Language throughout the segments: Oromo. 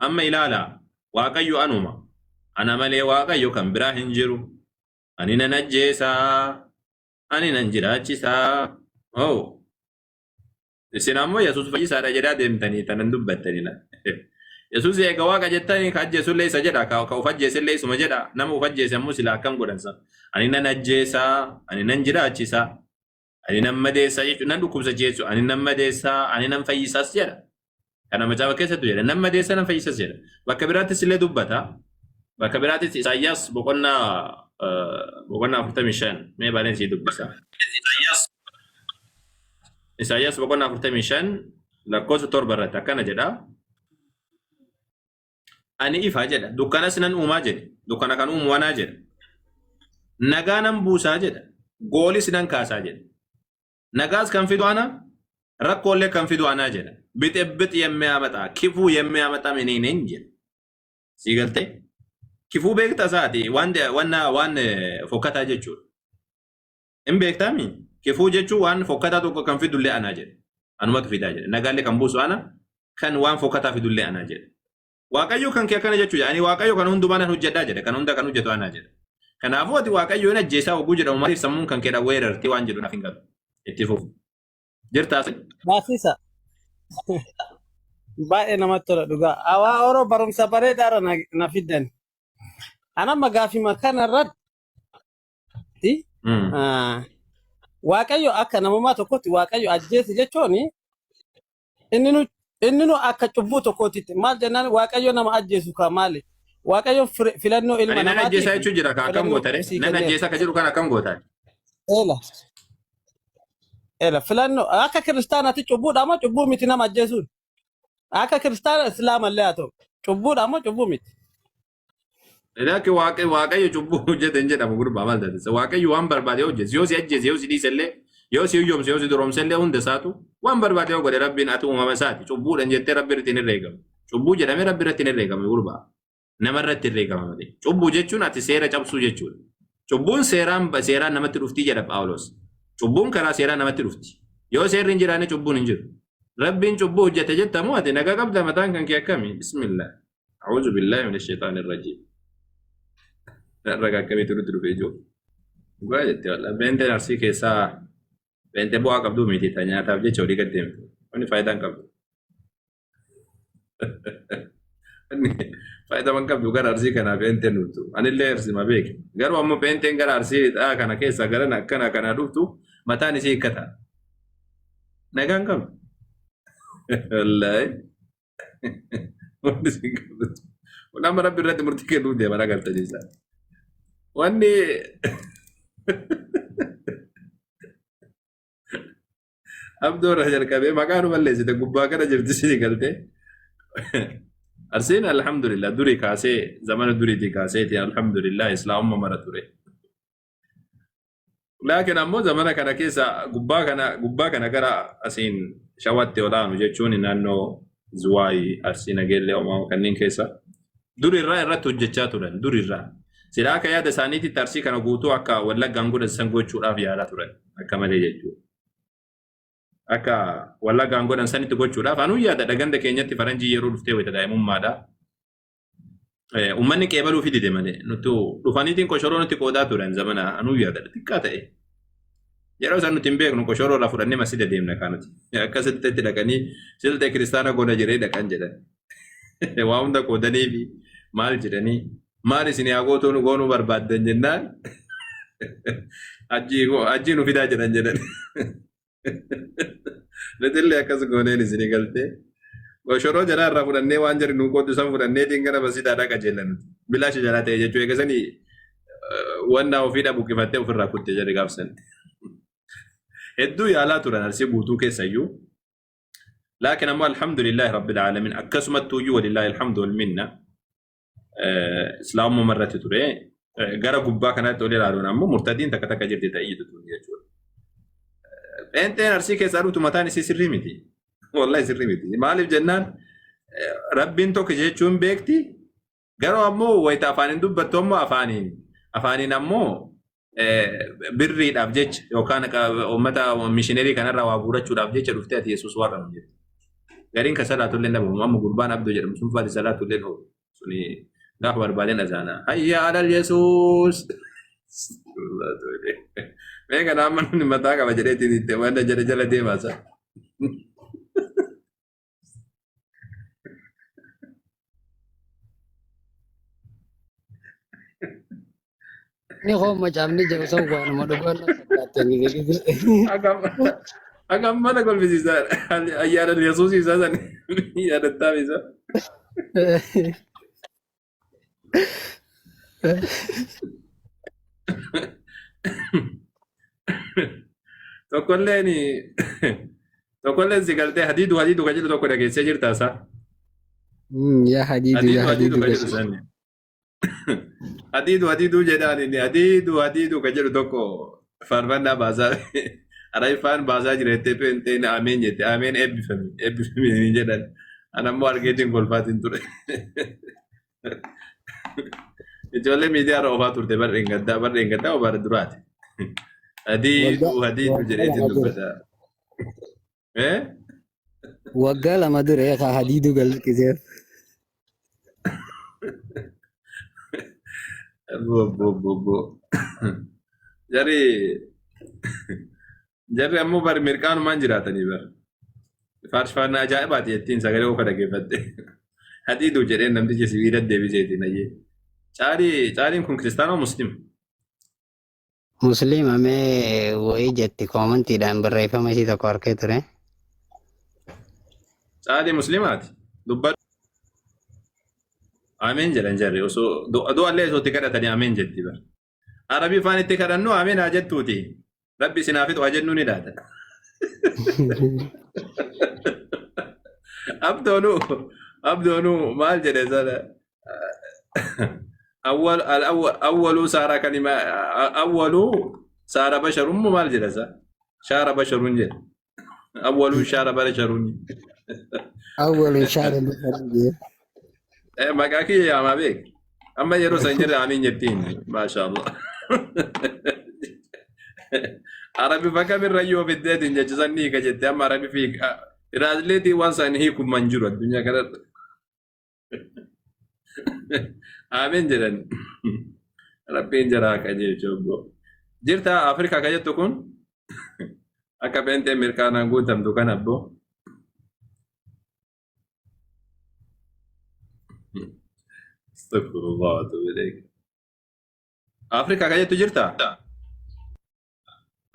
Amma ilaalaa, Waaqayyo anuma. Ana malee Waaqayyo kan biraa hin jiru. Ani nan ajjeesaa, ani nan jiraachisaa. Oh. Isin ammoo Yesuus fayyisaadha jedhaa deemtanii tanan dubbattanii la. Yesuus eega waaqa jettanii ka ajjeesullee isa jedha, ka of ajjeesellee isuma jedha, nama of ajjeese ammoo sila akkam godhan sa. Ani nan ajjeesaa, ani nan jiraachisaa, ani nan madeessaa jechuun nan dhukkubsa jechuun ani nan madeessaa, ani nan fayyisaas jedha. Kana macaafa keessattu jedha. Nan madeessa nan fayyisas jedha. Bakka biraattis illee dubbata. Bakka biraattis Isaayyaas boqonnaa 45 mee baay'een sii dubbisa. Isaayyaas boqonnaa 45 lakkoofsa 7 irratti akkana jedha. Ani ifa jedha. Dukkanas nan uumaa jedhe. Dukkana kan uumu anaa jedha. Nagaa nan buusaa jedha. Goolis nan kaasaa jedha. Nagaas kan fidu ana, rakkoolee kan fidu anaa jedha. Bixibix የሚያመጣ ክፉ የሚያመጣ እኔ ነኝ jedha. Sii galtee? Kifuu beekta isaati waan wanna waan fokkataa jechuudha. Hin beektaami? Kifuu jechuun waan fokkataa tokko kan fidullee anaa jedha. Anumatu fidaa jedha. Nagaallee kan buusu ana, kan waan fokkataa fidullee anaa jedha. Waaqayyo kan kee akkana jechuudha. Ani Waaqayyo kan hundumaa nan hojjedhaa jedha. Kan hunda kan hojjetu anaa jedha. Kanaafuu ati Waaqayyo hin ajjeesaa oguu jedhamu maaliif sammuun kan keedha weerarti waan jedhu naaf hin galu. Itti fufu. Jirtaa si? Baasisa. Baay'ee namatti tola dhugaa. Awaa Oro barumsa bareedaarra na fiddan. Anamma gaafima kana irratti Waaqayyo akka namummaa tokkotti Waaqayyo ajjeese jechuun inni nu akka cubbuu tokkootitti maal jennaan Waaqayyo nama ajjeesu kaa maali? Waaqayyo filannoo ilma Ani nan namaatii ajjeesaa fi jechuun jira ka akkam filannoo gootare? sii Nan kenneera. ajjeesaa ka jedhu kan akkam gootan? Eela eela filannoo akka kiristaanaatti cubbuudha moo cubbuu miti nama ajjeesuun? Akka kiristaana islaamallee haa ta'u cubbuudha moo cubbuu miti? Lakki Waaqayyo cubbuu hojjete hin jedhamu gurbaa maal taate? Waaqayyo waan barbaade hojjete. Yoo si ajjeese, yoo si dhiise illee, yoo si hiyyoomse, yoo si duroomse illee hunda isaatu waan barbaade yoo godhe Rabbiin ati uumama isaati. Cubbuudhaan jettee Rabbi irratti hin herreegamu. Cubbuu jedhamee Rabbi irratti hin herreegamu gurbaa. Nama irratti herreegama malee. Cubbuu jechuun ati seera cabsuu jechuudha. Cubbuun seeraan namatti dhufti jedha Phaawulos. Cubbuun karaa seeraa namatti dhufti. Yoo seerri hin jiraanne cubbuun hin jiru. Rabbiin cubbuu hojjete jettamu ati nagaa qabda mataan kan kee akkami? Bismillah. A'uuzu billaahi mina shayxaani rajiim. Ragaa akkamiitu nutti dhufe ijoo. Dhugaa jette wallah. Beenteen Arsii keessaa beentee bu'aa qabdu miti ta nyaataaf jecha olii gad deemtu. Wanni faayidaa hin qabdu. Wanni faayidaa hin qabdu gara Arsii kanaa beenteen dhuftu. Anillee Arsii ma beeki. Garuu ammoo beenteen gara Arsii lixaa kana keessaa gara akkana kanaa dhuftu mataan isii hiikkata. Nagaa hin qabdu. Wallaahi. Wanni isin qabdu. Nama Rabbi irratti murtii kennuuf deeman agartanii isaa. Wanni abdoo irraa jalqabee maqaa nu balleessite gubbaa kana jirti sii galtee. Arsiin alhamdulillah durii kaasee zamana duriitii kaaseeti alhamdulillah islaamumma mara ture. Laakiin ammoo zamana kana keessa gubbaa kana gara asiin Shawatti ol aanu jechuun naannoo Zuwaayii, Arsii Nageellee, Omaa kanneen keessa durirraa irratti hojjechaa turan durirraa. Silaa akka yaada isaaniititti Arsii kana guutuu akka Wallaggaan godhan san gochuudhaaf yaalaa turan akka malee jechuudha. Akka Wallaggaan godhan sanitti gochuudhaaf anuu yaadadha ganda keenyatti faranjii yeroo dhuftee wayita daa'imummaadha. Uummanni qeebaluu fi dide malee nuti dhufaniitiin qoshoroo nutti qoodaa turan zamana anuu yaadadha xiqqaa ta'e. Yeroo isaan nuti hin beeknu qoshoroo irraa fudhannee masjida deemna kaa nuti. Akka silxeetti dhaqanii silxee kiristaana goona jedhee dhaqan jedhan. Waa hunda qoodanii fi maal jedhanii maal isin haa gootuu nu goonuu barbaaddan jennaan hajjii nu fidaa jedhan jedhan. Nutillee akkas gooneen isinii galtee. Qoshoroo jalaa irraa fudhannee waan jarri nuu qooddu san fudhanneetiin gara masjidaadhaa qajeella nuti. Bilaasha jalaa ta'e jechuu eegasanii wannaa ofii buqqifattee ofirraa kutte jarri gaafsan. Hedduu yaalaa turan Arsii guutuu keessayyuu. Laakiin ammoo alhamdulillahi rabbil aalamiin akkasumattuu iyyuu walillaahi alhamdu wal minna islaamummaa irratti ture. Gara gubbaa kanatti ol ilaaluun ammoo murtadiin takka takka jirti ta'ee jirtu tun jechuudha. Pheenxeen Arsii keessaa dhuftu mataan isii sirrii miti. Wallahi sirrii miti. Maaliif jennaan Rabbiin tokko jechuun beekti. Garuu ammoo wayita afaaniin dubbattu ammoo afaaniin ammoo birriidhaaf jecha yookaan uummata mishinerii kanarraa waa guurachuudhaaf jecha dhuftee ati Yesuus waaqa nu jetti. Gariin ka salaatullee dhabamu amma gurbaan Abdoo jedhamu sun faati salaatullee oolu. Suni gaafa barbaadeen azaana. Hayya alal Yesuus. Mee kana amma namni mataa qaba jedheetiin itti wanta jala jala deemaa isaa. Inni koo macaafni jedhu san waanuma dhugaan na fakkaate gise gise. Akkam akkam mana kolfisiisaa ayyaana Yesuus isaa san yaadattaaf isaa. Tokkolleen tokkolleen si galtee hadiidu hadiidu kan jedhu tokko dhageessee jirta isaa. Yaa hadiidu yaa Hadiidu hadiidu hadiidu kan jedhu gasi. sani. Hadiidu hadiiduu jedhaan inni hadiidu hadiidu kan jedhu tokko faarfannaa baasaa Araifaan baasaa jira jettee peenteen ameen jette ameen eebbifami eebbifami ni jedhan. Ana immoo argeetiin kolfaatiin ture. Ijoollee miidiyaa irra oofaa turte barreen gaddaa barreen gaddaa bara duraati. Hadiidu Waggaa hadiidu waggaa jedheetiin lama dura. dubbata. Eh? Waggaa lama dura ka hadiidu galakkiseef. Bo bo bo bo. Jarri jarri ammoo bari mirqaanumaan jiraatanii bara. Faarfaannaa ajaa'ibaati jettiin sagalee ofa dhaggeeffatte. Hadiidu jedheen namtichi sibiila deebiseetiin ayyee. Caalii caaliin kun kiristaanoo musliima? Musliima mee wayii jetti koomantiidhaan barreeffama isii tokko arkee ture. Caalii musliimaati. Dubbadhu. Ameen jedhan jarri osoo du'allee osoo itti kadhatanii ameen jetti bara. Arabii faan itti kadhannu ameen haa jettuuti. Rabbi isin haa fixu haa jennuu ni laata. Abdoonuu abdoonuu maal jedhe sana awwal awwaluu saara kalima awwaluu saara basharun moo maal jedha sa shaara basharun jedha awwaluu shaara basharun. Awwalun shaara basharun jedhe. Maqaa kiyya yaamaa beek. Amma yeroo san jirre amiin jettiin. Maashaallah. Arabi bakka birra yoo fiddeetiin jecha san ni hiika jette amma arabi fi tiraansleetii waan san hiiku man jiru addunyaa kanarra. Amiin jedhan. Rabbiin jara haa qajeelchu obbo. Jirta Afrikaa ka jettu kun akka pheenxee mirkaanaan guutamtu kan abbo. Astaghfirullah wa atubu ilayk. Afrikaa ka jettu jirta?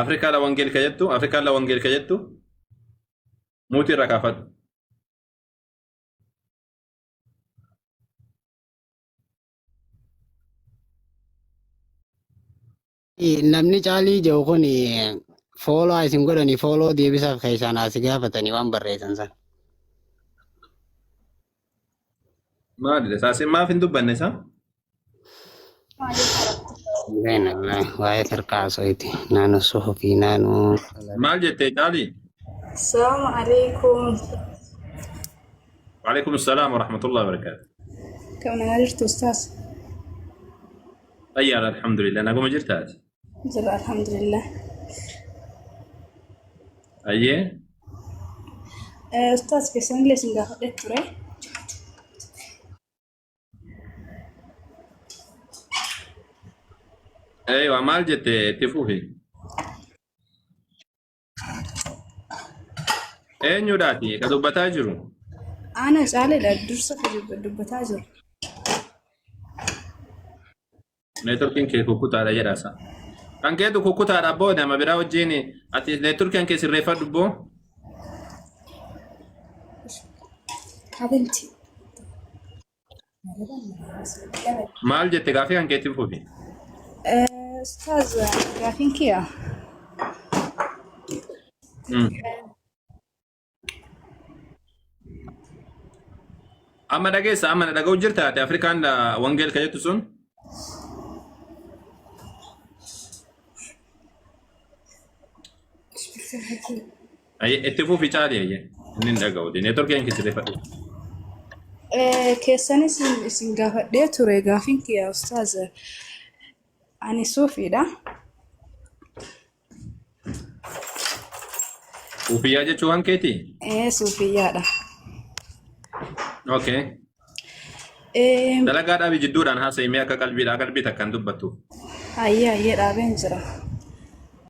Afrikaa la wangeel ka jettu? Afrikaa la wangeel ka jettu? Muutii irraa kaafadhu. Namni caalii jedhu kun fooloo isin godhanii fooloo deebisaaf keessaan asi gaafatanii waan barreessan san. Maalidha? Saasin maaf hin dubbanne isaa? Waa'ee firqaa so'iti. Naannoo suufii naannoo. Maal jettee caalii? Assalamu alaikum. Waalaikum salaam wa rahmatullahi wa barakaatuh. Kam nagaa jirtu ustaas? Fayyaadha alhamdulillah. Naguma jirtaati? Jira alhamdulillah. Ayyee. Ustaas keessanillee isin gaafadhee ture. Eewa maal jette itti fufi. Eenyudhaati ka dubbataa jiru? Ana caaleedha dursa ka dubbataa jiru. Neetworkiin kee kukkutaadha jedhaasa. Kan keetu kukkutaadha abboo nama biraa wajjin ati neetworkiin kee sirreeffadhu abboo. Habinti. Maal jette gaafii kan keetti fufi. Ustaaz gaafiin kiyya. Amma dhageessa amma na dhaga'u jirta ati Afrikaan wangeel ka jettu sun. Ayyee, Itti fufi caali ayyee. Inni hin dhaga'u. Neetworkiin kee sirreeffadhu. Keessanis isin gaafadhee ture gaafiin kiyya ustaaz. Ani suufiidha. Suufiyyaa jechuun kan keetii? Ee suufiyyaadha. Okay. Eh, Dalagaa dhaabii jidduudhaan haasa'imee akka qalbiidhaa qalbii takkaan dubbattu. Hayyee, hayyee, dhaabeen jira.